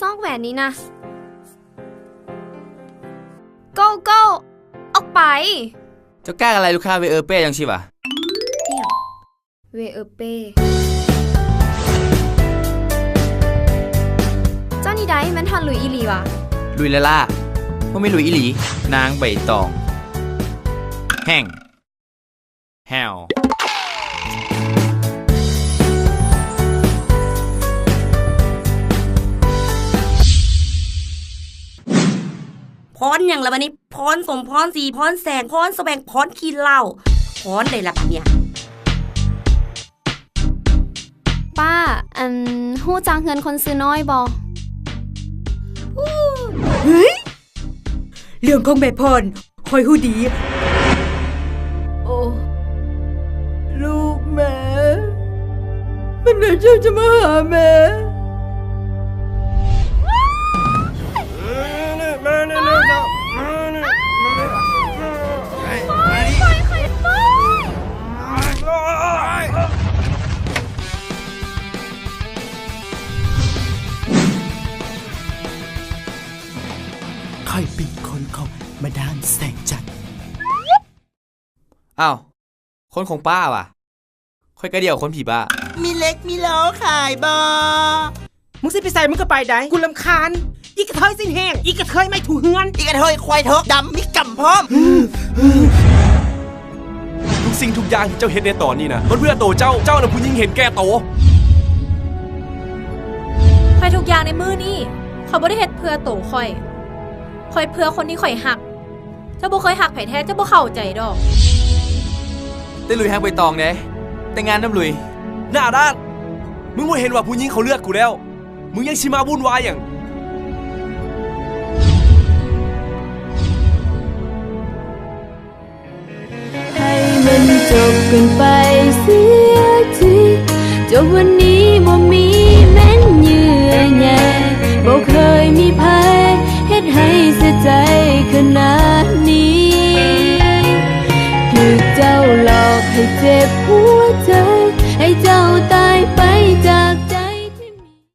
ຊອກແຫວນນີ້ນະ. ໂກ ໂກ ອອກໄປ! ເຈົ້າກ້າກະໄລ່ລູກຄ້າເວເອີເປ້ຈັ່ງຊີ້ຫວາ? ອີ່ຫຍັງ? ເວເອີເປ້. ເຈົ້ານີ້ໃດ ແມ່ນທ່ານລຸຍອີ່ຫຼີຫວາ? ລຸຍລ້າໆ ບໍ່ແມ່ນລຸຍອີ່ຫຼີ. ນາງໃບຕອງ ແຫ້ງ ແຫ້ວ. ພອນຫຍັງລະບາດນີ້? ພອນສົມ ພອນສີ ພອນແສງ ພອນສະແຫວງ ພອນຂີ້ເຫຼົ້າ ພອນໃດລະບາດເນີ້ຍ? ປ້າ ອັນ ຮູ້ຈັກເຮືອນຄົນຊື່ນ້ອຍບໍ່? ເຮີ້ຍ! ເລື່ອງຂອງແມ່ພອນ ຂ້ອຍຮູ້ດີ. ໂອ້ ລູກແມ່ ເມື່ອໃດເຈົ້າຈະມາຫາແມ່? ຂ້ອຍເປັນຄົນຂອງມາດາມແສງຈັນ. ອ້າວ ຄົນຂອງປ້າຫວາ? ຂ້ອຍກະດຽວຄົນຜີບ້າ. ມີເຫຼັກມີໂລຂາຍບໍ່? ມຶງຊິໄປໃສມຶງກະໄປໄດ໋ ກູລຳຄານ. ອີກະເທີຍຊີ້ນແຫ້ງ ອີກະເທີຍໄມ້ຖູເຮືອນ ອີກະເທີຍຄວາຍເຖິກ ດຳມີກຳພ້ອມ. ທຸກສິ່ງທຸກຢ່າງທີ່ເຈົ້າເຮັດໃນຕອນນີ້ນະ ມັນເພື່ອໂຕເຈົ້າ. ເຈົ້ານະຜູ້ຍິງເຫັນແກ່ໂຕ. ຂ້ອຍທຸກຢ່າງໃນມື້ນີ້ ຂ້ອຍບໍ່ໄດ້ເຮັດເພື່ອໂຕຂ້ອຍ ຂ້ອຍເພື່ອຄົນທີ່ຂ້ອຍຮັກ. ເຈົ້າບໍ່ເຄີຍຮັກໃຜແທ້ ເຈົ້າບໍ່ເຂົ້າໃຈດອກ. ແຕ່ລຸຍຮັກໃບຕອງເດ້ ແຕ່ງງານນຳລຸຍ. ໜ້າດ້ານ! ມຶງບໍ່ເຫັນວ່າຜູ້ຍິງເຂົາເລືອກກູແລ້ວ ມຶງຍັງຊິມາວຸ່ນວາຍຫຍັງ? ໃຫ້ມັນຈົບກັນໄປ.